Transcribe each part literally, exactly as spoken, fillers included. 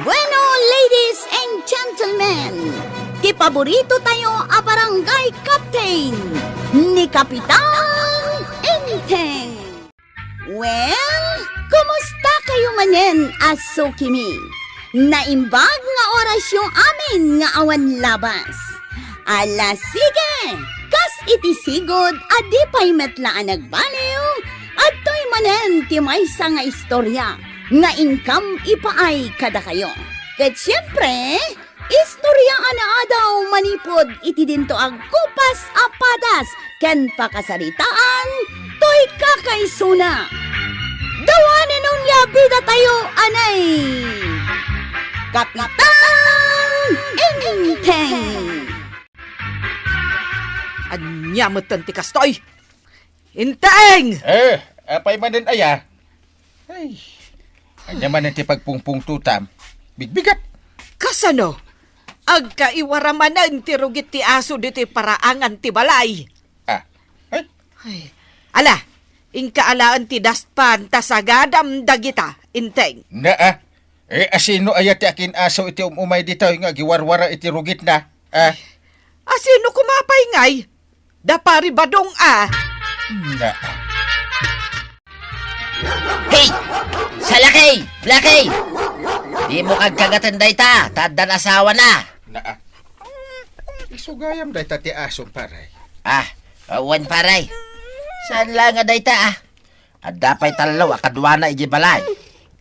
Bueno, ladies and gentlemen, ti paborito tayo a barangay captain, ni Kapitan Enteng. Well, kumusta kayo manen a sukimi? Naimbag nga orasyo amin nga awan labas. Ala, sige! Kas iti sigud a di pay met la a nagbaliw, adtoy manen ti maysa nga istorya nga inkam ipaay kadakayo. Ket siempre, istorya a naadaw manipud iti dinto a gupas a padas ken pakasaritaan toy kakaisuna. Dawanen onia bida tayo, anay! Kapitan Enteng! Ania metten ti kastoy? Enteng! Eh, apay manen aya? Ay, ania manen ti pagpungpungtotam? Bigbigat. Kasano? Agkaiwara manen ti rugit ti aso ditoy paraangan ti balay. Ah, ay, Ay, ala, inka alaen ti daspan ta sagadam dagita, Enteng. Naa. Eh, asino aya ti akin-aso iti um-umay ditoy nga agiwarwara iti rugitna? Ah, Asino koma pay ngay? Da Pari Badong a. Naa. Hey! Salakay! Blakay! Dimo kagkagaten dayta, ta addan asawana. Naa. Isu gayam dayta ti asom, pare. Ah, wen, pare. Saan la nga dayta, ah? Adda pay tallo a kaduana idiay balay.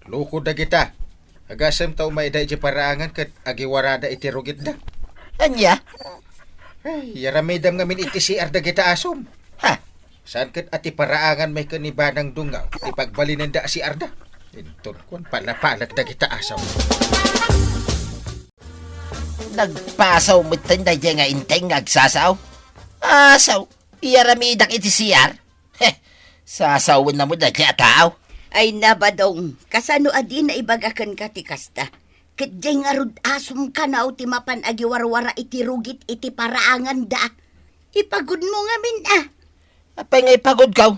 Loko dagita. Agasem ta umayda idiay paraangan ket agiwarada iti rugitda. Ania? Ay, yaramidam ngamin iti C R dagita asom. Ha? Saan ket a ti paraangan met ken ni Banang Dungaw ti pagbalinenda a C R da? Inton kuan, palapalag dagita asom. Nagpasaw metten daydiay nga Enteng nga agsasao. Asaw, iyaramidak iti C R. Heh, sasawen na mo daydiay a tao. Ay na, Badong, kasano a dina ibaga kenka ti kasta? Ket diay ngarud asom kano ti mapan agiwarwara iti rugit iti paraanganda. Ipagudmo ngamin a. Apay nga ipagudko?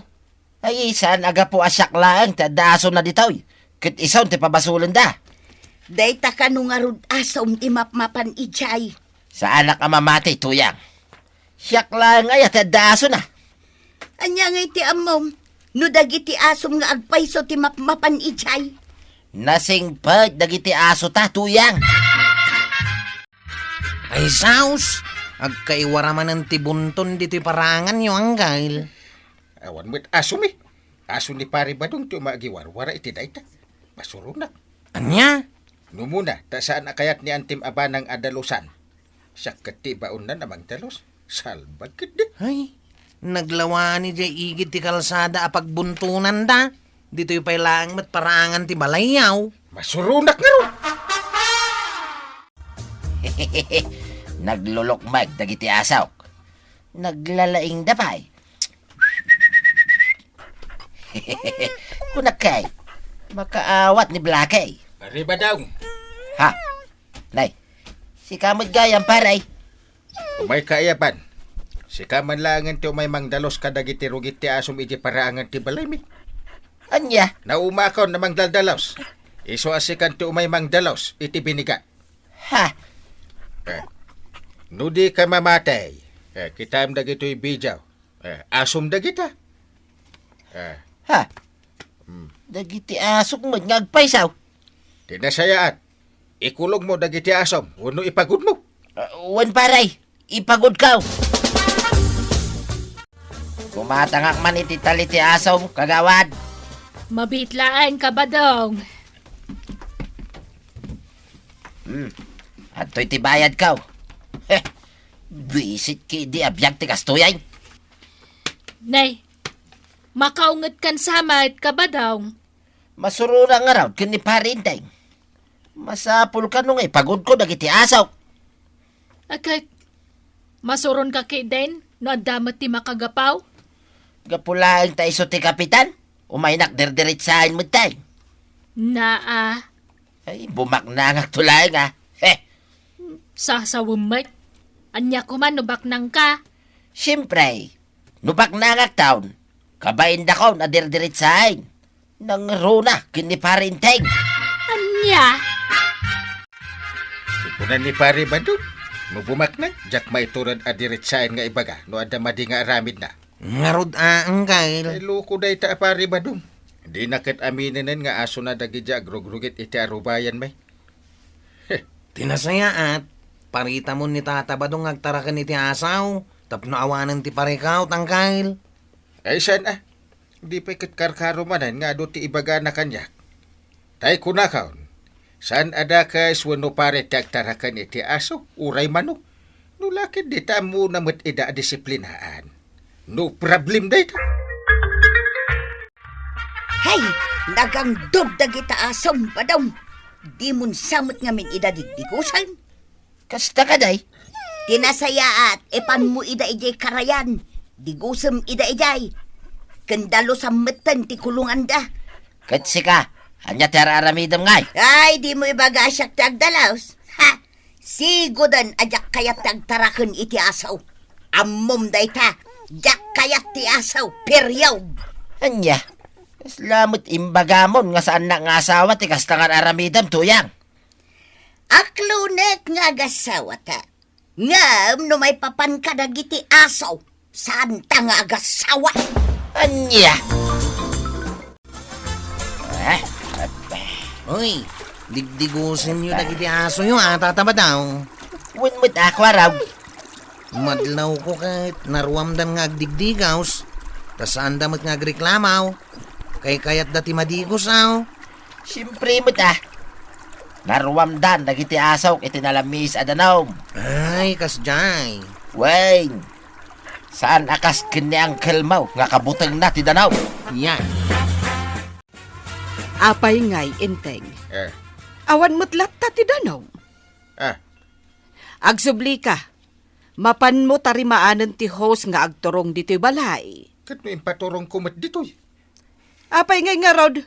Ay, saan a gapu a siak laeng ti adda asona ditoy, ket isun ti pabasolenda. Dayta kano ngarud asom ti mapmapan idiay. Saanak a mamati, Tuyang. Siak laeng aya ti adda asona. Ania ngay ti ammom no dagiti asom nga agpayso ti mapmapan idiay? Nasingpet dagiti asota, Tuyang. Ay, saos! Agkaiwara manen ti bunton ditoy paraanganyo, Anggail. Awan met asomi. Aso ni Pari Badong ti umagiwarwara iti dayta. Masuronak. Ania? Numuna, ta saan a kayat ni Antim a Banang a dalusan. Siak ket ti ibaonnan a mangdalus. Salbag ketdi. Ay, naglawani diay igid ti kalsada a pagbuntonanda. Ditoy pay laeng met paraangan ti balayyo. Masuronak ngarud. Naglulukmeg dagiti asok. Naglalaingda pay. Kunak kay, makaawat ni Blakey. Pare Badong. Ha? Nay, sika met gayam, pare. Umayka aya, Ban. Sika man laengen ti umay mangdalus kadagiti rugit ti asom idiay paraangan ti balaymi. Ania? Naumakon a mangdaldalus. Isu a sikan ti umay mangdalus iti binigat. Ha? Eh, no dika mamatey, eh, kitaem dagitoy video. Eh, asom dagita. Eh. Ha? Hmm. Dagiti asok met nga agpayso. Ti nasayaat, ikulongmo dagiti asom wenno ipagudmo. Ah, wen, pare, ipagudko. Kumatangak man iti tali ti asom, kagawad. Mabiit laeng, Kabadong. Hmm. Adtoy ti bayadko. Heh. Buisit ketdi a biag ti kastoy. Nay, makaunget kan samet, Kabadong. Masuronak ngarud ken ni Pari Enteng. Masapul kano nga ipagudko dagiti asok. Ket, masuronka ketdin no adda met ti makagapu? Gapu laeng ta isu ti kapitan, umaynak dirdiritsaen metten. Naa. Ay, bumaknangakto laeng, ah. Heh. Sasawem met. Ania koma no baknangka? Siempre, no baknangakton, kabaindakon a dirdiritsaen. Nangruna ken ni Pari Enteng. Ania? Kuna ni Pare Badong, no bumaknang, diak maitured a diretsaen nga ibaga no adda madi nga aramidna. Ngarud a, Angkel. Ay, loko dayta a Pare Badong. Dina ket aminenen nga asona dagiti agrugrugit iti arubayan, may. Heh. Ti nasayaat, paritamon ni Tata Badong nga agtaraken iti asaw, tapno awanen ti parikaw, Angkel. Ay, saan a? Di pay ket karkaro manen nga adu ti ibagana kaniak. Tay kunakon, saan a dakes wenno pare ti agtaraken iti aso, uray manok? No la ket dita ammona met ida a disiplinaan. No problem dayta. Hay, nagangdod dagita asom, Badong. Dimon sa met ngamin ida digdigusen. Kasta kadi? Ti nasayaat, ipanmo ida idiay karayan. Digusem ida idiay. Ken dalusan metten ti kulonganda. Ket sika, ania ti ar-aramidem ngay? Ay, dimo ibaga a siak ti agdalus. Ha! Sigoden a diak kayat ti agtaraken iti aso. Ammom dayta, diak kayat ti aso, period. Ania? Kasla met imbagamon nga saannak nga asawa ti kasta nga ar-aramidem, Tuyang? Aklonek nga agasawata. Ngem no maipapanka dagiti aso, saanta nga agasawa. Ania? Ah, ah, Uy, digdigusenyo dagiti asoyo, a, Tata Badong. Wen met a, Kuarog. Madlawko ket naruamdan nga agdigdigaws, ta saanda met nga agreklamo. Kaykayatda ti madigos, aw. Siempre met a. Naruamdan dagiti asok iti nalamiis a danum. Ay, kasdiay. Wen, saan a kas ken ni angkelmo nga kabutengna ti danum. Yan. Apay ngay, Enteng? Eh. Awan met latta ti danum. Ah. Agsublika. Mapanmo tarimaanen ti hose nga agturong ditoy balay. Ket no impaturongko met ditoy? Apay ngay ngarud?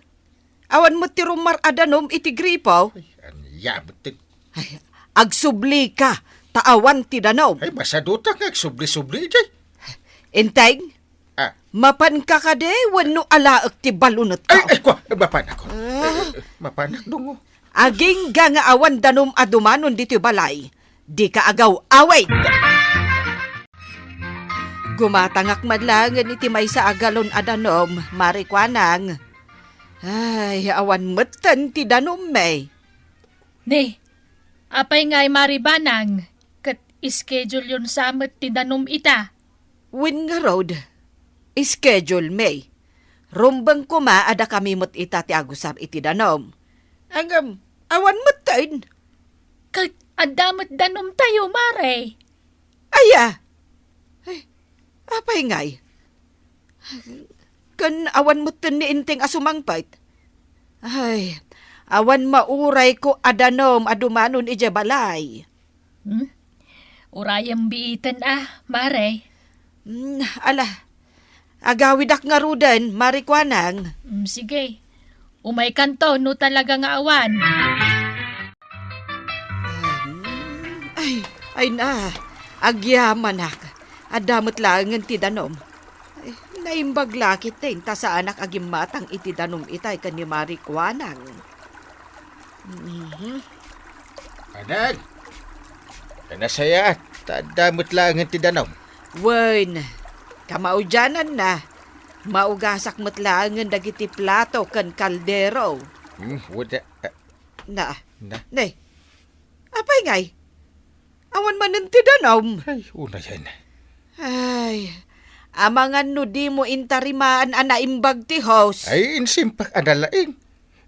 Awan met ti rumar a danum iti gripo? Ay, ania met ti... Ay, agsublika, ta awan ti danum. Ay, masadutak nga agsubli-subli idiay. Enteng? Ah. Mapanka kadi wenno alaek ti balunetko? Ay, ay, kua, mapanak. Ah. Eh, eh, mapanak, Dungo. Agingga nga awan danum a dumanon ditoy balay, dika agaw-awid. Gumatangak man laengen iti maysa a galon a danum, Mare Kuanang. Ay, awan metten ti danum, may. Ne, apay ngay, Mare Banang, ket schedule-yon sa met ti danum ita? Wen ngarud, schedule, may. Rumbeng koma a dakami met ita ti agusar iti danum. Ngem, awan metten. Ket adda met danumtayo, Mare. Aya! Ay, apay ngay? Ken awan metten ni Enteng a sumangpet. Ay, awan maurayko a danum a dumanon idiay balay. Hmm? Urayem biiten a, Mare. Hmm, ala, agawidak ngaruden, Mare Kuanang. Hmm, sige. Umaykanto no talaga nga awan. Hmm, ay, ay na, agyamanak. Adda met laengen ti danum. Ay, naimbag la ketdin ta saanak a gimmatang iti danum itay ken ni Mare Kuanang. Mhm. Anag! Nasayaat, ta adda met laengen ti danum. Wen, kamaudiananna, maugasak met laengen dagiti plato ken kaldero. Hmm, wada, ah, Na. Na. Ne. Apay ngay? Awan manen ti danum. Ay, unayen. Ay, amangan no dimo intarimaan a naimbag ti hose. Ay, insimpak a nalaing.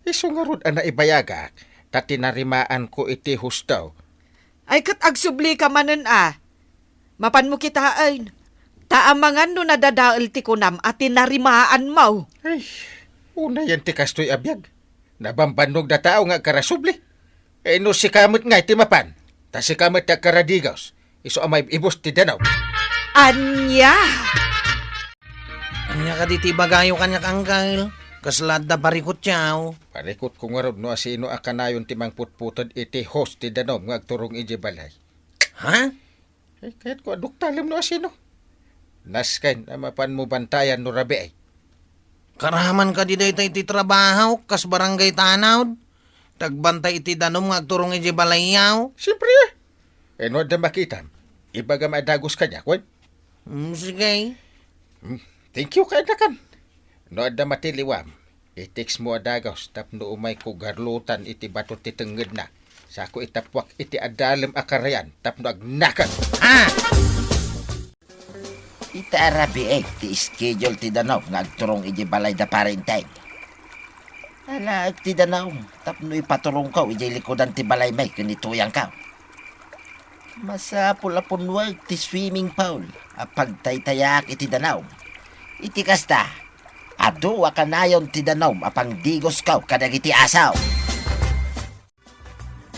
Isu ngarud a naibayagak, ta tinarimaanko iti hose daw. Ay, ket agsublika manen a. Mapanmo kitaen. Ta amangan no nadadael ti kunam a tinarimaanmo. Ay, unayen ti kastoy a biag. Nabambannog da tao nga agkarasubli. Eh, no sika met ngay ti mapan, ta sika met ti agkaradigaws, isu a maib-ibus ti danum. Ania? Ania kadi ti ibagayo kaniak, Angkel? Kasla adda parikutyo. Parikutko ngarud no asino a kanayon ti mangputputed iti hose ti danum nga agturong idiay balay. Ha? Eh, kayatko a duktalem no asino. Nasken a mapanmo bantayan no rabii. Karaman kadi dayta iti trabaho, kas barangay tanod? ta agbantay iti danum nga agturong idiay balayyo. Siempre, eh. Eh, no adda makitam, ibagam a dagus kaniak, wen? Mm, sige. Mm, thank you, kaanakan. No adda matiliwam, i-text mo a dagus tapno umayko garlutan iti bato ti tengngedna. Sako itappuak iti adalem a karayan tapno agnakan. Ah! Ita a rabiek ti schedule ti danum nga agturong idiay balay da Pare Enteng. Alaek ti danum tapno ipaturongko idiay likudan ti balaymi ken ni Tuyangko. Masapul a punnuek ti swimming pool a pagtaytayaak iti danum. Iti kasta, adu a kanayon ti danum a pangdigosko kadagiti aso.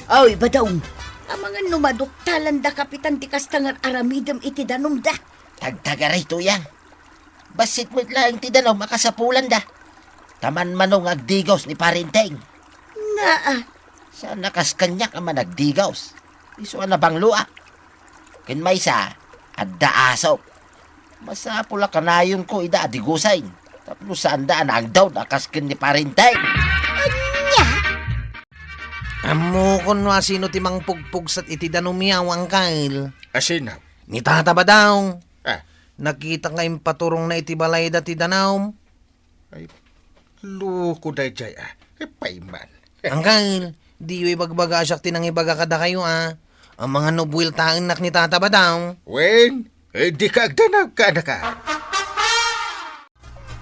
Ay, Badong, amangan no maduktalan da Kapitan ti kasta nga aramidem iti danumda. Tagtagaray, Tuyang. Bassit met laeng ti danum a kasapulanda. Ta manmano nga agdigos ni Pare Enteng. Nga, ah. Saan a kas kaniak a managdigos. Isu a nabangloak. Ken maysa, adda asok. Masapul a kanayonko ida a digosen. Tapno saanda a naangdaw a kas ken ni Pare Enteng. Ania? Ammokon no asino ti mangpugpugsat iti danumyo, Angkel. Asino? Ni Tata Badong. Ah. Nakitak nga impaturongna iti balayda ti danum. Ay, loko daydiay, ah. Ay, payman. Angkel, diyo ibagbaga a siak ti nangibaga kadakayo, ah. Amangan no buweltaennak ni Tata Badong. Wen, eh, dika agdanag, kaanaka.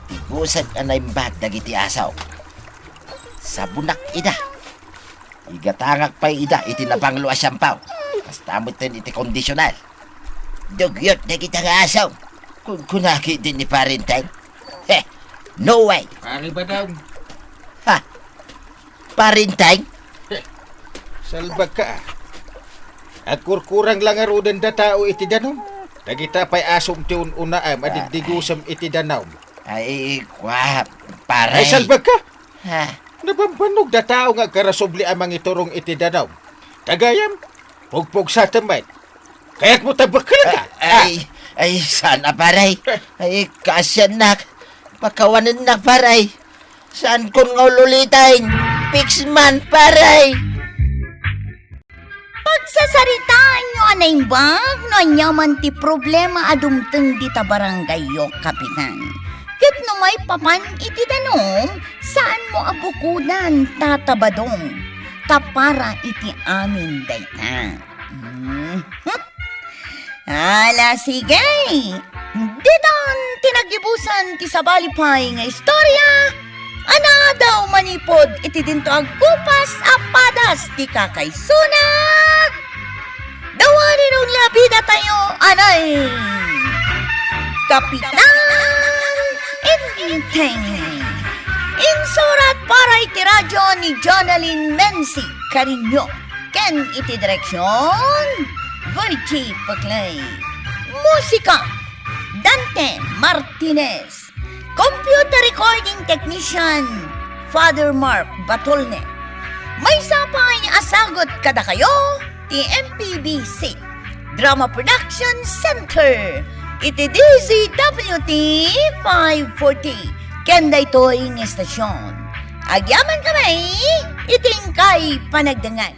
Digusek a naimbag dagiti aso. Sabonak ida. Igatangak pay ida iti nabanglo a siampaw. Kasta metten iti kondisioner. Dugyot dagita nga aso. Kunkunaki din ni Pare Enteng. He, no way. Pare Badong. Ha? Pare Enteng? He, salbagka, ah. Agkurkurang la ngaruden da tao iti danum. Dagita pay asom ti un-unaam a digdigusem iti danum. Ay, kua, pare. Ay, salbagka. Ha? Nabambannog da tao nga agkarasubli a mangiturong iti danum. Gayam, pugpugsatem met. Kayatmo ta bekkelka? Ay, ay, saan a, pare. Ay, kaasiannak. Pakawanennak, pare. Saankon nga ululiten. Fix man, pare. Pagsasaritaanyo a naimbag no aniaman ti problema a dumteng dita barangayyo, Kapitan. Ket no maipapan iti danum, saanmo a bukodan, Tata Badong. Ta para iti amin dayta. Hmm. Ala, sige. Ditan ti naggibusan ti sabali pay nga istorya a naadaw manipud iti dinto agkupas a padas ti kakaisuna. Dawani no labida tayo, anay. Kapitan Enteng. Insurat para iti radyo ni Jonalyn Menzi Cariño. Ken iti direksion, Virgie Peclay. Musika, Dante Martinez. Computer recording technician, Father Mark Batolne. Maysa pay a sagut kadakayo ti M P B C Drama Production Center iti D Z W T five forty. Ken daytoy nga estasion, agyaman kami iti inkay panagdengngeg.